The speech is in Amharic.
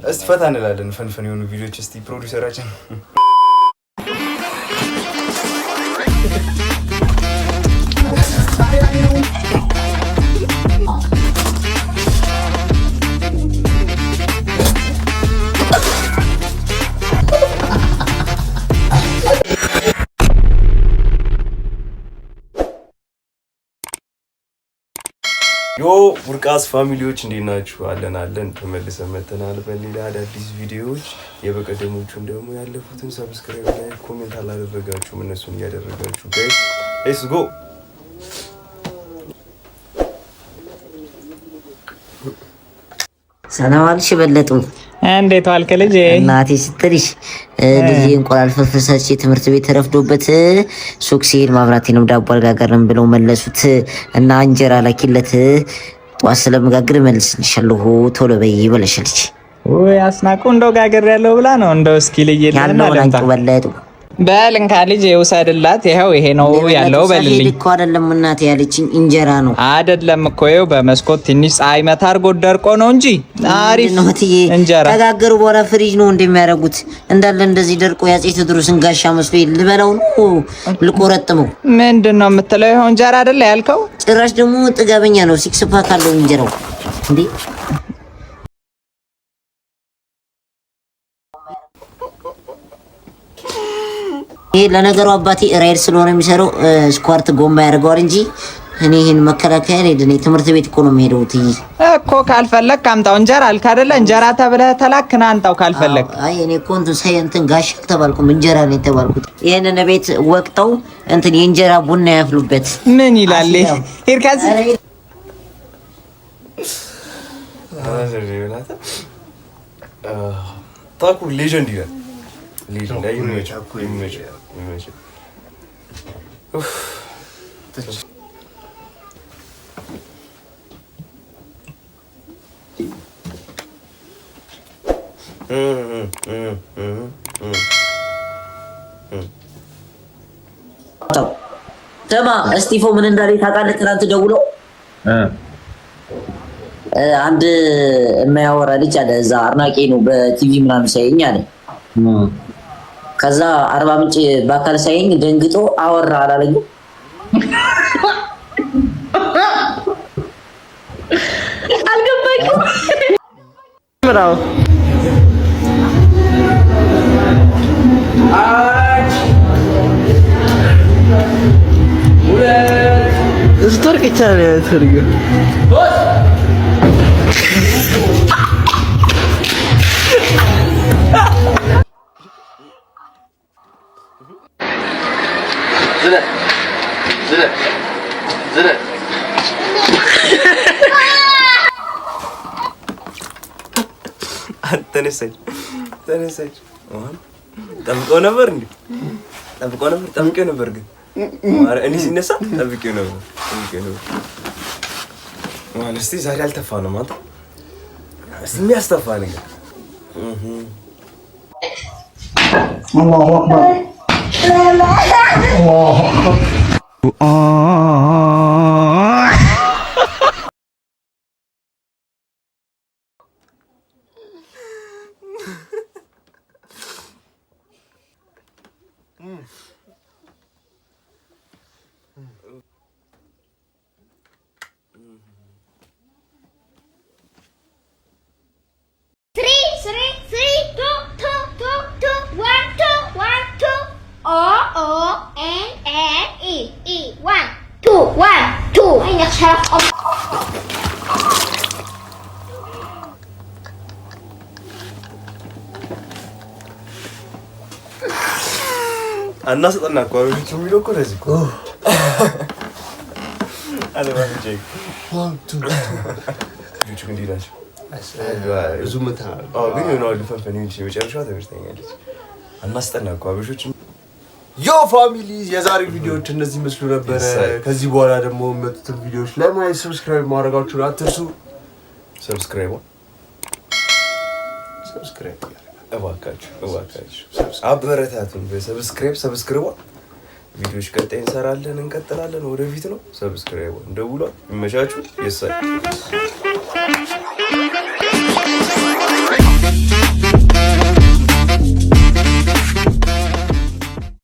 እስቲ ፈታ እንላለን። Fun fun የሆኑ ቪዲዮዎች እስቲ ፕሮዲውሰራችን። Yo ቡርቃስ family ዎች፣ እንዴት ናችሁ? አለን አለን፣ ተመልሰን መጥተናል በሌላ አዳዲስ ቪዲዮዎች። የበቀደሞቹን ደግሞ ያለፉትን subscribe like comment አላደረጋችሁም፣ እነሱን እያደረጋችሁ guys, let's go። ሰላም አልሽ በለጡ። እንዴት ዋልክ ልጄ? እናቴ ስትልሽ ልጄ እንቁላል ፍርፍር ሰርቼ ትምህርት ቤት ረፍዶበት ሱቅ ሲሄድ ማብራቴንም ዳቦ አልጋገርም ብለው መለሱት እና እንጀራ ላኪለት፣ ጠዋት ስለመጋግር እመልስልሻለሁ ቶሎ በይ ብለሻለች። ውይ አስናቁ፣ እንደው ጋገር ያለው ብላ ነው፣ እንደው እስኪ ልይልህና ያለውን ልምጣ። አንቺ በለጡ። በል እንካ ልጄ ውሰድላት። ይኸው ይሄ ነው ያለው በልልኝ። እኮ አይደለም እናቴ ያለችኝ እንጀራ ነው። አይደለም እኮ፣ ይኸው በመስኮት ትንሽ ፀሐይ መታ አድርጎ ደርቆ ነው እንጂ አሪፍ ምንድን ነው እትዬ? እንጀራ። ከጋገሩ በኋላ ፍሪጅ ነው እንደሚያደርጉት እንዳለ እንደዚህ ደርቆ የአፄ ቴዎድሮስን ጋሻ መስሎ ልበላው ነው ልቆረጥመው? ምንድን ነው የምትለው? ይኸው እንጀራ አይደለ ያልከው? ጭራሽ ደግሞ ጥጋበኛ ነው። Six pack አለው እንጀራው እንዴ! ይሄ ለነገሩ አባቴ ራይድ ስለሆነ የሚሰራው ስኳርት ጎማ ያደርገዋል እንጂ እኔ ይህን መከላከያ ሄድ እኔ ትምህርት ቤት እኮ ነው የምሄደው። እትዬ። እኮ ካልፈለግ አምጣው። እንጀራ አልክ አይደለ? እንጀራ ተብለህ ተላክ፣ ና አንጣው ካልፈለግ። አይ እኔ እኮ እንትን ሳይ እንትን ጋሻ አልተባልኩም እንጀራ ነው የተባልኩት። ይህንን ቤት ወቅጠው እንትን የእንጀራ ቡና ያፍሉበት። ምን ይላል? ሂድ ከዚህ። ታኩር legend ይላል። Legend። አይ ይመችው፣ ይመችው፣ ይመችው። ኡፍ። ስማ እስጢፎ ምን እንዳለ ታውቃለህ? ትናንት ደውሎ አንድ የማያወራ ልጅ አለ እዛ፣ አድናቂ ነው፣ በቲቪ ምናምን ሳየኝ አለ። ከዛ አርባ ምንጭ በአካል ሳየኝ ደንግጦ አወራ አላለኝም። አልገባኝም። ስትወርቅ ይቻላል ያሰርገው። ዝለል ዝለል ተነሳች ተነሳች። ጠብቀው ነበር እንዴ? ጠብቀው ነበር፣ ጠብቄው ነበር ግን እኔ ሲነሳ ጠብቄው ነበር፣ ጠብቄው ነበር። ማለት እስቲ ዛሬ አልተፋንም። አንተ እስቲ የሚያስተፋ ነገር። አላሁ አክበር፣ አላሁ አክበር። 3 3 3 2 2 2 2 1 2 1 2 O O N N E E 1 2 1 2. አናስጠና እኮ አሮጊቱ የሚለው እኮ ለዚህ እኮ ልጆቹ እንዲህ ናቸው። ብዙ ግን የሆነ አሉ fun fun የመጨረሻዋ ተመችታኛለች። አናስጠና እኮ አበሾች። Yo family፣ የዛሬ ቪዲዮዎች እነዚህ መስሉ ነበረ። ከዚህ በኋላ ደግሞ የሚመጡትን ቪዲዮዎች ለማየት subscribe ማድረጋችሁን አትርሱ። Subscribe Subscribe እባካችሁ እባካችሁ አበረታቱን በ subscribe፣ subscribe። ቪዲዮዎች ቀጣይ እንሰራለን፣ እንቀጥላለን። ወደፊት ነው። Subscribe እንደውሏል። ይመቻችሁ። የሳይ።